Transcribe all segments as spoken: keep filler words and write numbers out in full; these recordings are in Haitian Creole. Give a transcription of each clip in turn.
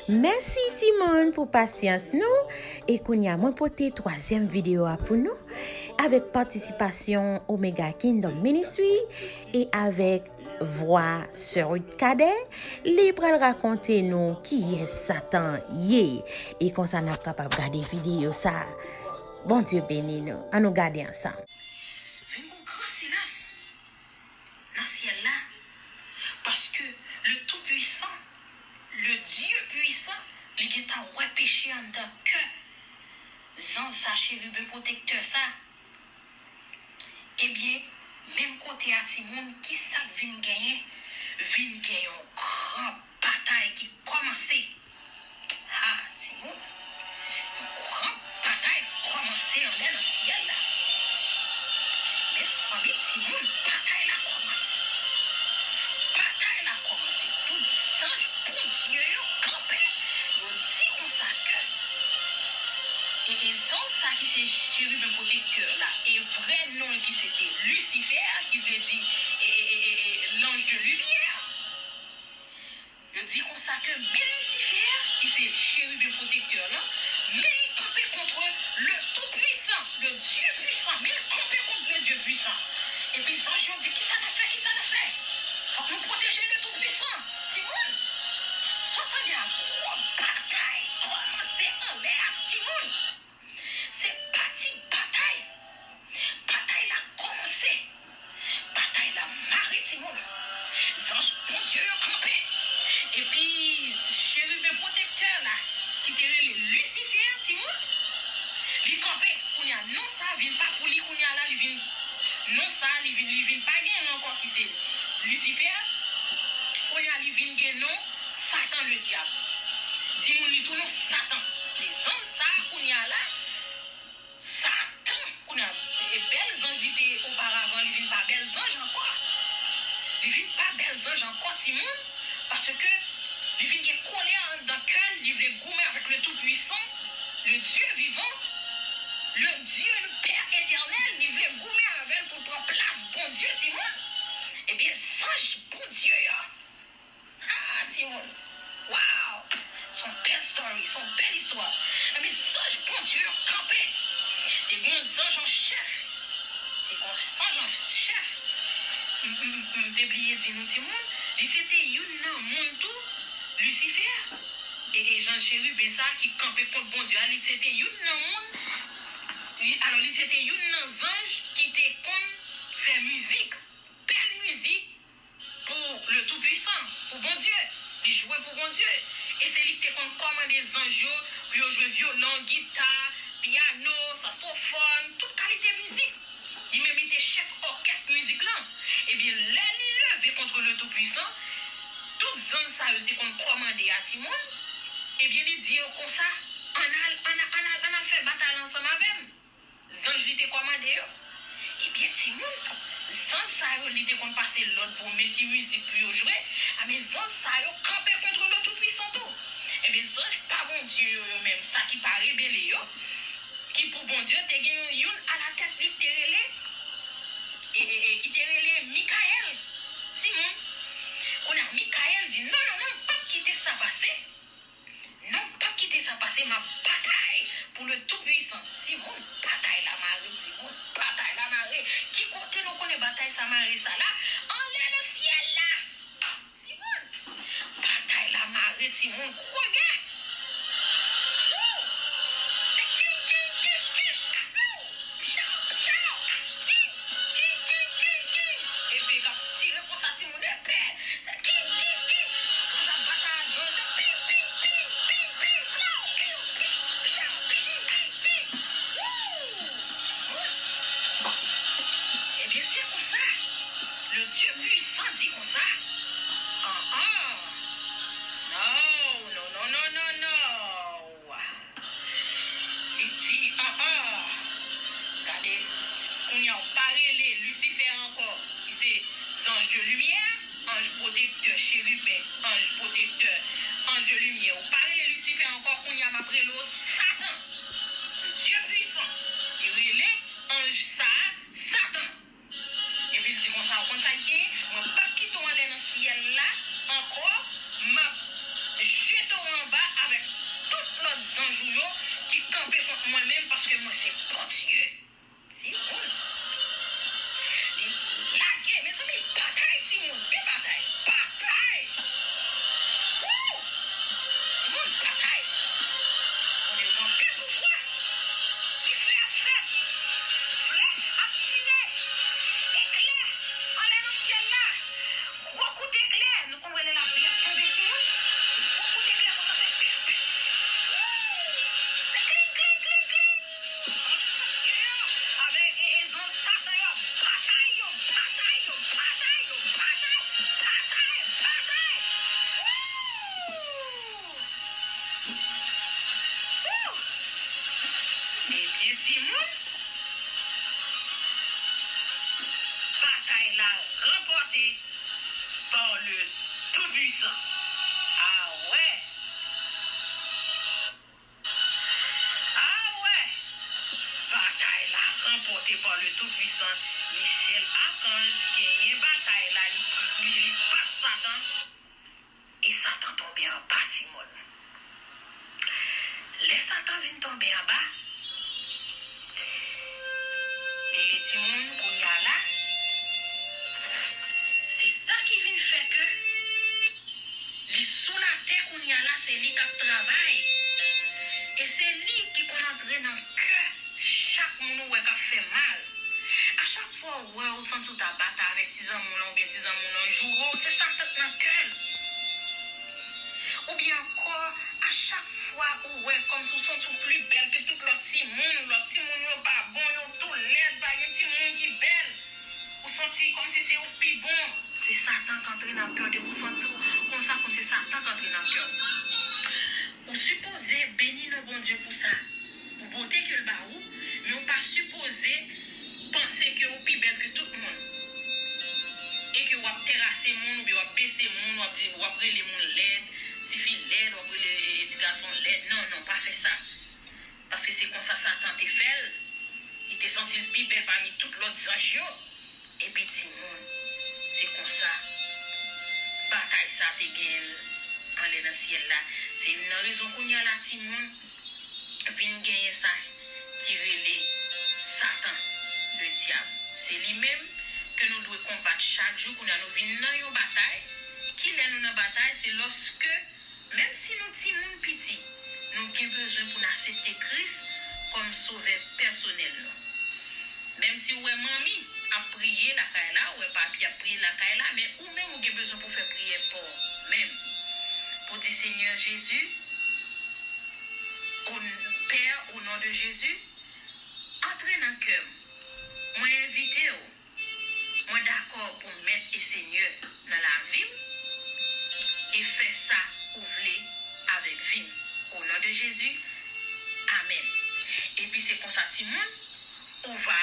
Mèsi timoun pou pasyans nou. E kounye a mwen pote twazyèm videyo a pou nou avèk patisipasyon Omega Kingdom Ministry e avèk vwa Sè Ruth Cadet. Li pral rakonte nou kiyès Satan ye. E konsa n ap kapab gade videyo sa. Bondye beni nou. Ann nou gade ansanm. Vin gon gran silans nan syèl la, paske le Tout-Puissant, le Dieu Puissant, li gentan wè peche anndan kè zanj sa, cheriben pwotektè sa. Ebyen, menm kote a, timoun, ki sa k vin genyen? Vin gen yon gran batay ki kòmanse. Ha, timoun! Yon gran batay kòmanse anlè nan syèl la. Mezanmi, timoun, batay la kòmanse. Batay la kòmanse. Tout zanj Bondye yo kanpe, yo di konsa ke, e, e zanj sa ki se cheriben pwotektè la, e vrè non l ki se te Lisifè, ki vle di, e, e, e, e, e, l'ange de lumière. Yo di konsa ke men Lisifè, ki se cheriben pwotektè lan, men li kanpe kont le Tout-Puissant, le Dieu Puissant, men l kanpe kont le Dieu Puissant. Epi zanj yo di, kisa n ap fè, kisa n ap fè? Fòk nou pwoteje le Tout-Puissant. Timoun, sa w tande a, gwo batay kòmanse anlè a, timoun. Se pa ti batay. Batay la kòmanse. Batay la mare, timoun. Zanj Bondye yo kanpe. Epi cheriben pwotektè la, ki te rele Lisifè, timoun, li kanpe. Kounye a, non sa vin pa pou li, kounye a la, li vin, non sa, li vin, li vin pa gen non ankò ki se Lisifè. Kounye a, li vin gen non Satan le dyab. Timoun, li tounen Satan. Se zanj sa, kounye a la, Satan, kounye a, e bèl zanj li te oparavan, li vin pa bèl zanj ankò. Li vin pa bèl zanj ankò, timoun, paske li vin gen kolè anndan kè l, li vle goumen avèk le Tout-Puissant, le Dieu vivant, le Dieu, le Père éternel, li vle goumen avè l pou l pran plas Bondye, timoun. Ebyen, zanj Bondye yo, ah, timoun. Wow! Se yon bèl story, se yon bèl istwa. Ebyen, zanj Bondye yo kanpe. Te gen yon zanj an chèf. Te gen yon zanj an chèf. M, m, m, m te bliye di nou, timoun. Li se te youn nan moun tou, Lisifè. E, e zanj cheriben sa ki kanpe kont Bondye a, li se te youn nan moun. Li, alò, li se te youn nan zanj ki te konn fè mizik. Bèl mizik. Pou le Tout-Puissant, pou Bondye. Li jwe pou Bondye. E se li ki te konn kòmande zanj yo pou yo jwe vyolon, gita, pyano, saksofòn, tout kalite mizik. Li menm li te chèf òkès mizik lan. Ebyen, lè li leve kont le Tout-Puissant, tout zanj sa yo li te konn kòmande a, timoun, ebyen, li di yo konsa, ann al, ann al, ann al, ann al fè batay la ansanm avè m. Zanj li te kòmande yo. Ebyen, timoun, zanj sa yo, li te konn pase lòd pou men ki mizik pou yo jwe. Ebyen, zanj sa yo kanpe kont le Tout-Puissant tou. Ebyen, zanj pa Bondye yo, yo menm, sa ki pa rebele yo, ki pou Bondye, te gen yon, youn alatèt li ki te rele, e, e, e, ki te rele Mikayèl. Timoun, kounye a, Mikayèl di, non, non, non, m p ap kite sa pase. Non, m p ap kite sa pase, m ap batay pou le Tout-Puissant. Timoun, batay la mare, timoun, batay la mare. Ki kote nou konnen batay sa mare sa la? Anlè nan syèl la. Timoun, batay la mare, timoun, gwo gè. Woo! Se king, king, kish, kish, aou! Pshaw, pshaw! King, king, king, king, king! Epe k ap tire konsa, timoun, epe! Se king, king, king! Zanj ap batay a zanj, se ping, ping, ping, ping, ping, plow, piw, pish, pshaw, pishi, ping, ping! Woo! Ebyen, se konsa, le Dieu puissant di konsa, an an, no, no, no, no, no, no! Li di, an an, gade, s-, kounye a, w pa rele Lisifè ankò, ki se zanj de limyè, anj pwotektè, cheriben, anj pwotektè, anj de limyè. W pa rele Lisifè ankò, kounye a, m ap rele w Satan. Le Dieu puissant, li rele anj sa a Satan. Epi l di konsa, ou konn sa l gen? Mwen p ap kite w anlè nan syèl la ankò, m ap jete w anba Bondye. Timoun. Li lage, mezanmi, batay timoun, gen batay, batay. Woo! Timoun, batay. Bondye gen anpil pouvwa. Dife ap fèt. Flèch ap tire. Eklè anlè nan syèl la. Gwo kout eklè, nou konn wè lè lapli ap tonbe, timoun. Se gwo kout eklè konsa, se pif, pif. Woo! Se kling, kling, kling, kling. Zanj Bondye yo avèk e, e zanj Satan yo ap batay, yo batay, yo batay, yo batay, batay, batay. Woo! Woo! Ebyen, timoun, batay la ranpòte par le Tout-Puissant. Ah ouais! Ah ouais! Batay la ranpòte par le Tout-Puissant. Michel Archange genyen batay la, li, li, li bat Satan. E Satan tonbe anba, timoun. Lè Satan vin tonbe anba, e timoun, kounye a la, se sa ki vin fè ke li sou latè kounye a la, se li k ap travay. E se li ki konn antre nan kè chak moun ou wè k ap fè mal. A chak fwa ou wè ou santi w ta batay avèk ti zanmi w lan oubyen ti zanmi w lan joure w, se Satan k nan kè l. Oubyen ankò, a chak fwa ou wè kòmsi w santi w pli bèl ke tout lòt timoun, lòt timoun yo pa bon, yo tou lèd, pa gen timoun ki bèl, ou santi kòmsi se ou k pi bon, se Satan k antre nan kè w. Depi w santi w konsa, konn se Satan k antre nan kè w. Ou sipoze beni non Bondye pou sa, pou bote ke l ba ou, men ou pa sipoze panse ke ou pi bèl ke tout moun. E ke w ap terase moun, oubyen w ap bese moun, w ap di, w ap rele moun lèd, tifi lèd, w ap rele, e, ti gason lèd. Non, non, pa fè sa. Paske se konsa Satan te fè l. Li te santi l pi bèl pami tout lòt zanj yo. Epi timoun, se konsa batay sa te genyen anlè nan syèl la. Se youn nan rezon kounye a la timoun vin genyen sa ki rele Satan, le dyab. Se li menm ke nou dwe konbat chak jou. Kounye a nou vin nan yon batay. Kilè nou nan batay? Se lòske Menm si nou timoun piti, nou gen bezwen pou n aksepte Kris kòm Sovè pèsonèl nou. Menm si w wè manmi ap priye lakay la, w wè papi ap priye lakay la, men ou menm ou gen bezwen pou w fè priyè pa w menm. Pou di, Senyè Jezi, o, Pè, o non de Jezi, antre nan kè m. Mwen envite w. Mwen dakò pou Mèt e Senyè nan lavi m e fè sa ou vle avèk vi m. O non de Jezi, amèn. Epi se konsa, timoun, ou va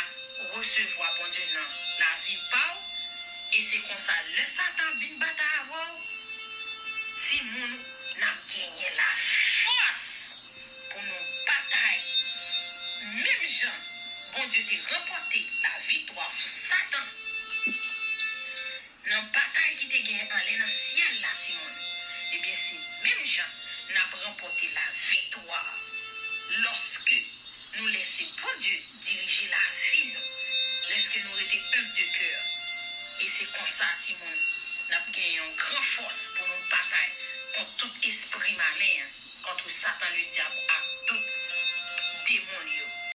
resevwa Bondye nan lavi pa w. E se konsa, lè Satan vin batay avè w, timoun, n ap genyen lafòs pou nou batay. Menm jan Bondye te ranpòte laviktwa sou Satan nan batay ki te genyen anlè nan syèl la, timoun, ebyen, se menm jan n ap ranpòte laviktwa lòske nou lèse Bondye dirije lavi nou, lèske nou rete enb de kè. E se konsa, timoun, n ap gen yon gran fòs pou nou batay kont tout espri malen an, kont Satan ledyab ak tout demon l yo.